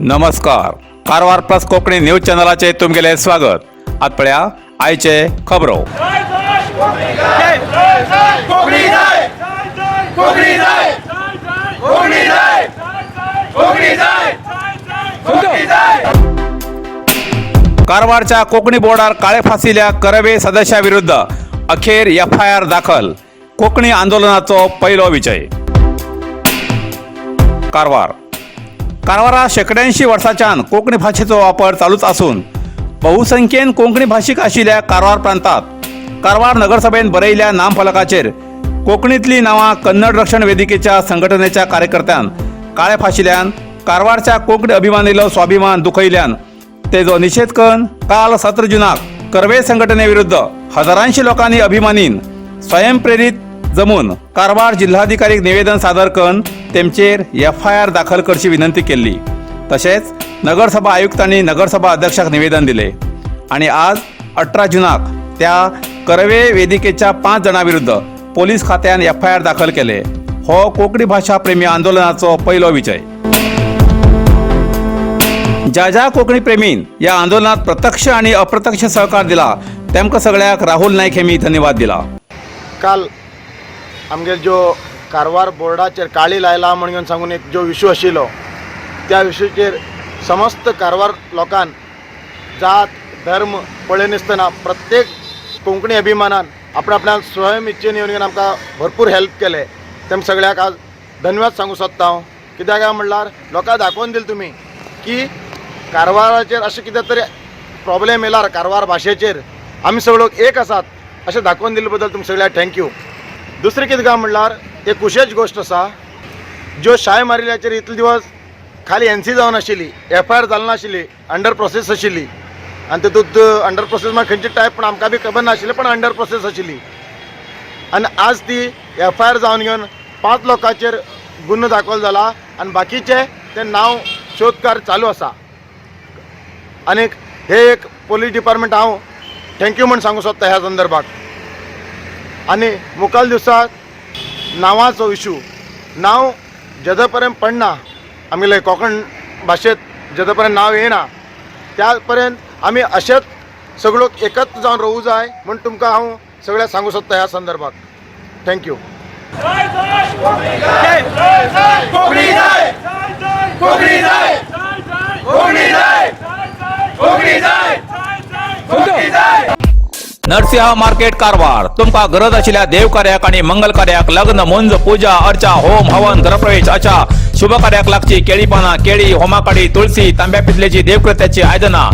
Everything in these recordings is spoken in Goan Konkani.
नमस्कार, कारवार प्लस कोंकणी न्यूज चॅनलाचे तुमगेले स्वागत. आत पळया आयचे खबरो. कोंकणी जाय, कोंकणी जाय, कोंकणी जाय, कोंकणी जाय, कोंकणी जाय. कारवारच्या कोंकणी बोर्डार काळे फासिल्या करवे सदस्या विरुद्ध अखेर एफआयआर दाखल. कोंकणी आंदोलनाचो पयलो विजय. कारवार. कारवारा शेंकड्यांशी वर्सांच्यान कोंकणी भाशेचो वापर चालूच आसून बहुसंख्येन कोंकणी भाशीक आशिल्ल्या कारवार प्रांतात कारवार नगरसभेन बरयल्ल्या नामफलकाचेर कोंकणीतली नांवां कन्नड रक्षण वेदिकेच्या संघटनेच्या कार्यकर्त्यान काळे फाशिल्यान कारवारच्या कोंकणी अभिमानीलो स्वाभिमान दुखयल्यान तेजो निशेध करून काल 17 जुनाक करवे संघटने विरुद्ध हजारांशी लोकांनी अभिमानीन स्वयंप्रेरित जमून कारवार जिल्हाधिकारीक निवेदन सादर करून तेमचेर एफआयआर दाखल करची विनंती केल्ली. तशेंच नगरसभा आयुक्तांनी नगरसभा अध्यक्षाक निवेदन दिले आणि आज 18 जुनाक त्या करवे वेदिकेच्या 5 जाणां विरुद्ध पोलीस खात्यान एफआयआर दाखल केले. हो कोंकणी भाशा प्रेमी आंदोलनाचो पयलो विजय. ज्या ज्या कोंकणी प्रेमीन या आंदोलनात प्रत्यक्ष आणि अप्रत्यक्ष सहकार दिला, तेमकां सगळ्याक राहुल नाईक हेमी धन्यवाद दिला. काल आमगेर ज्यो कारवार बोर्डाचेर काळी लायला म्हणून सांगून एक जो इशू आशिल्लो, त्या इशूचेर समस्त कारवार लोकान जात धर्म पळयनासतना प्रत्येक कोंकणी अभिमानान आपणा आपणाक स्वयं इच्छेन येवन घेवन आमकां भरपूर हेल्प केले. तेम सगळ्याक आज धन्यवाद सांगूं सोदता हांव. कित्याक काय म्हणल्यार लोकांक दाखोवन दिलें तुमी की कारवाराचेर अशें कितें तरी प्रॉब्लेम येयल्यार कारवार भाशेचेर आमी सगळे लोक एक आसात अशें दाखोवन दिल्ले बद्दल तुमकां सगळ्यांक thank you. दुसरें कितें काय म्हणल्यार एक खुशेची गोश्ट आसा, ज्यो शाय मारिल्ल्याचेर इतले दिवस खाली एनसी जावन आशिल्ली, एफआयआर जाल नाशिल्ली, अंडर प्रोसेस आशिल्ली. आनी तितूंत अंडर प्रोसेस मागीर खंयची टायप पण आमकां बी खबर नाशिल्लें, पण अंडर प्रोसेस आशिल्ली. आनी आज ती एफआयआर जावन घेवन 5 लोकांचेर गुन्हो दाखल जाला आनी बाकीचे ते नांव शोधकार्य चालू आसा. आनीक हे एक पोलीस डिपार्टमेंट हांव thank you म्हूण सांगूं सोदता ह्या संदर्भात. आनी मुखाल दिवसाक नांवाचो इशू, नांव जेदा पर्यंत पडना, आमगेले कोंकण भाशेंत जेदा पर्यंत नांव येना, त्या पर्यंत आमी अशेंच सगळो एकत्र जावन रावूं जाय म्हूण तुमकां हांव सगळ्यांक सांगूं सोदता ह्या संदर्भात. Thank you. Konkani जाय, कोंकणी जाय, कोंकणी जाय, कोंकणी जाय, कोंकणी जाय. नरसिंह मार्केट कारवार. तुमकां गरज आशिल्ल्या देव कार्याक आणि मंगल कार्याक, लग्न, मुंज, पूजा अर्चा, होम हवन, गृहप्रवेश अशा शुभ कार्याक लागची केळी पानां, केळी, होमाकाडी, तुळसी, तांब्या पितलेची देवकृत्याची आयदनां,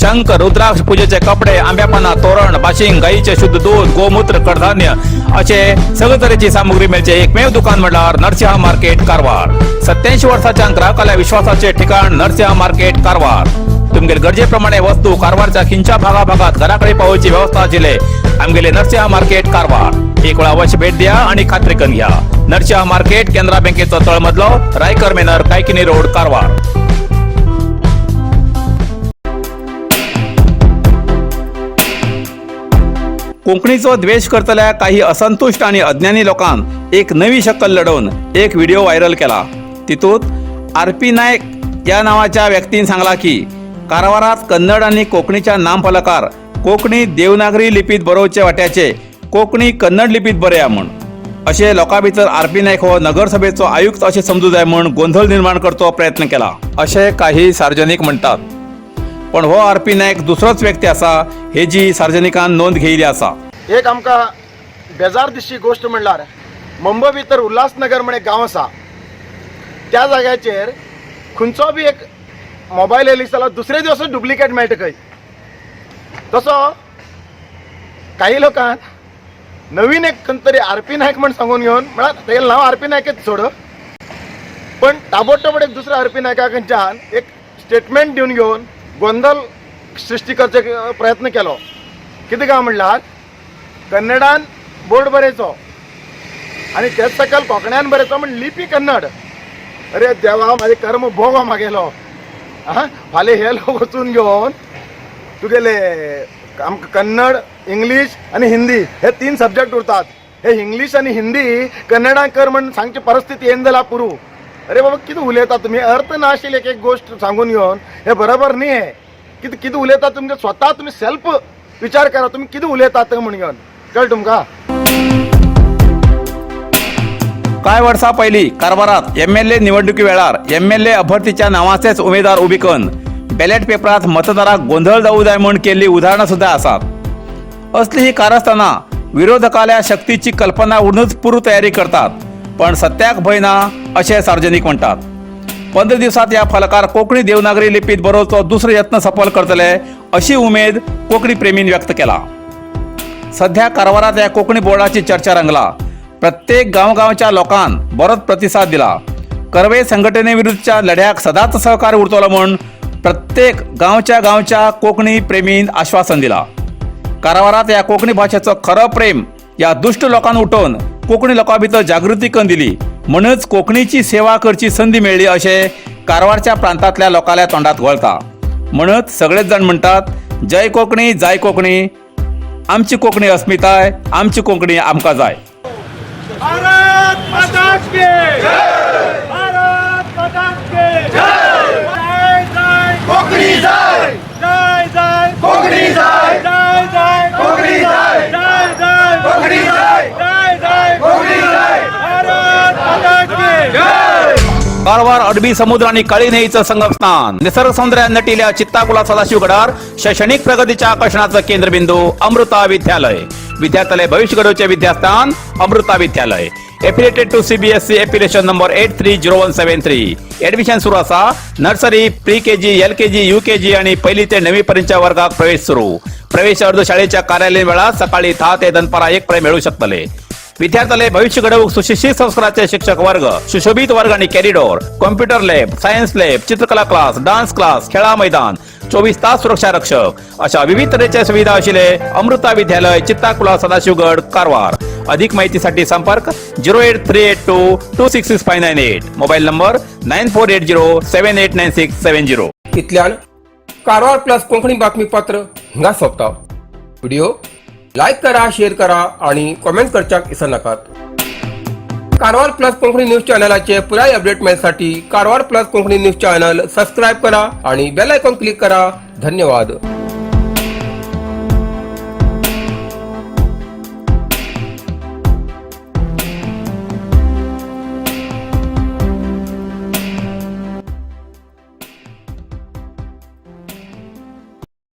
शंख, रुद्राक्ष, पूजेचे कपडे, आंब्या पानां, तोरण, बाशिंग, गाईचे शुद्ध दूध, गोमूत्र, कडधान्य असे सगळे तरेची सामुग्री मेळचे एकमेव दुकान म्हणल्यार नरसिंह मार्केट कारवार. 87 वर्साच्या ग्राहकाल्या विश्वासाचे ठिकाण नरसिंह मार्केट कारवार. तुमगेले गरजेप्रमाणे वस्तू कारवारच्या खिंच्या भागाभागात घराकडे पावोवची व्यवस्था आशिल्ले आमगेले नरसिंह मार्केट कारवार. एक वेळा अवश्य भेट द्या आणि खात्री करून घ्या. नरसिंह मार्केट, केनरा बँकेचो तळमजलो, रायकर मेनर, कायकिनी रोड, कारवार. कोंकणीचो द्वेष करतल्या काही असंतुष्ट आणि अज्ञानी लोकांन एक नवी शकल लढोवन एक व्हिडिओ व्हायरल केला. तितूत आर पी नायक या नावाच्या व्यक्तीन सांगला की कारवारात कन्नड आणि कोंकणीच्या नामफलकार कोंकणी देवनागरी लिपीत बरोवचे वाट्याचे कोंकणी कन्नड लिपीत बरया म्हूण, अशें लोकां भितर आर पी नायक हो नगरसभेचो आयुक्त अशें समजू जाय म्हूण गोंधळ निर्माण करचो प्रयत्न केला, अशें काही सार्वजनीक म्हणटात. पण हो आर पी नायक दुसरोच व्यक्ती आसा हेजी सार्वजनिकान नोंद घेयली आसा. एक आमकां बेजार दिसची गोश्ट म्हणल्यार मुंबय भितर उल्हासनगर म्हण एक गांव आसा. त्या जाग्याचेर खंयचो बी एक मोबायल येयलो जाल्यार दुसरे दिवस डुप्लिकेट मेळटा खंय. तसो काही लोकांक नवीन एक खंय तरी आर पी नायक म्हण सांगून घेवन, म्हळ्यार तेगेलें नांव आर पी नायकच सोड, पण ताबडतोब एक दुसऱ्या आर पी नायका खंयच्यान एक स्टेटमेंट दिवन घेवन गोंदळ सृश्टी करचे प्रयत्न केलो. कितें काय म्हणल्यार कन्नडान बोर्ड बरयचो आनी तेच सकयल कोंकण्यान बरयचो म्हण लिपी कन्नड. अरे देवा, म्हाजें कर्म भोग हो म्हागेलो. आं, फाल्यां हे लोक वचून घेवन तुगेले आमकां कन्नड, इंग्लीश आनी हिंदी हे 3 सब्जॅक्ट उरतात. हे इंग्लीश आनी हिंदी कन्नडान कर म्हण सांगची परिस्थिती येन जाल्या पुरू. अरे बाबा, कितें उलयता तुमी? अर्थ नाशिल्ले एक एक गोश्ट सांगून येवन हे बरोबर न्ही. हे कितें कितें उलयता तुमगे स्वता तुमी सेल्फ विचार करा, तुमी कितें उलयतात म्हण घेवन, कळ्ळें तुमकां? कांय वर्सां पयलीं कारवारांत एमएलए निवडणुकी वेळार एमएलए अभ्यर्थीच्या नांवाचेच उमेदवार उबी करून बॅलेट पेपरांत मतदाराक गोंधळ जावू जाय म्हूण केल्ली उदाहरणां सुद्दां आसात. असली ही कारस्थानां विरोधकाल्या शक्तीची कल्पना उरूनच पूर्व तयारी करतात, पण सत्याक भंय ना अशें सार्वजनीक म्हणटात. 15 दिवसात ह्या फलकार कोंकणी देवनागरी लिपीत बरोवचो दुसरो यत्न सफल करतले अशी उमेद कोंकणी प्रेमीन व्यक्त केला. सध्या कारवारात या कोंकणी बोर्डाची चर्चा रंगला. प्रत्येक गांवगांवच्या लोकांन बरोच प्रतिसाद दिला. कर्वे संघटनेविरुद्धच्या लढ्याक सदांच सहकार्य उरतलो म्हूण प्रत्येक गांवच्या गांवच्या कोंकणी प्रेमीन आश्वासन दिला. कारवारात या कोंकणी भाशेचो खरो प्रेम या दुश्ट लोकांक उठोवन कोंकणी लोकां भितर जागृती करून दिली, म्हणूच कोंकणीची सेवा करची संदी मेळ्ळी अशें कारवारच्या प्रांतांतल्या लोकांल्या तोंडात घोळता. म्हणत सगळेच जाण म्हणटात, जय कोंकणी, जाय कोंकणी, आमची कोंकणी अस्मिताय, आमची कोंकणी आमकां जाय. भारत माता की जय! भारत माता की जय! जय जय कोंकणी जाय! जय जय कोंकणी जाय! जय जय कोंकणी जाय! जय जय कोंकणी जाय! जय जय कोंकणी जाय! भारत माता की जय! कारवार अरबी समुद्र आणि काळी न्हंयेचं संगमस्थान, निसर्ग सौंदर्यान नटिल्या चित्ताकुला सदाशिवगडार शैक्षणिक प्रगतीच्या आकर्षणाचं केंद्रबिंदू अमृता विद्यालय. विद्यार्थ्यालय भविष्य घडवचे विद्यास्थान अमृता विद्यालय. Affiliated to CBSE, affiliation number 830173. Admission सुरू असा. Nursery, pre KG, LKG, UKG आणि पहिली ते नववी पर्यंतच्या वर्गात प्रवेश सुरू. प्रवेश अर्ज शाळेच्या कार्यालयीन वेळात सकाळी 10 ते दनपारा 1 पर्यंत मिळू शकतले. विद्यार्थ्याले भविष्य घडवूक सुशिक्षित संस्काराचे शिक्षक वर्ग, सुशोभित वर्ग आणि corridor, computer lab, science lab, चित्रकला क्लास, डान्स क्लास, खेळा मैदान, 24 तास सुरक्षा रक्षक अशा विविध तऱ्हेच्या सुविधा असलेले अमृता विद्यालय, चित्ताकुला, सदाशिवगड, कारवार. अधिक माहितीसाठी संपर्क 08382266598, mobile number 9480789670. इतल्यान कारवार प्लस कोंकणी बातमीपत्र हिंगा सोंपता. व्हिडिओ लायक करा, शेअर करा आणि कॉमेंट करच्याक विसरनाकात. कारवार प्लस कोंकणी न्यूज चॅनलाचे पुराय अपडेट मेळसाठी Karwar plus Konkani news channel subscribe करा आणि बेल आयकॉन क्लिक करा. धन्यवाद.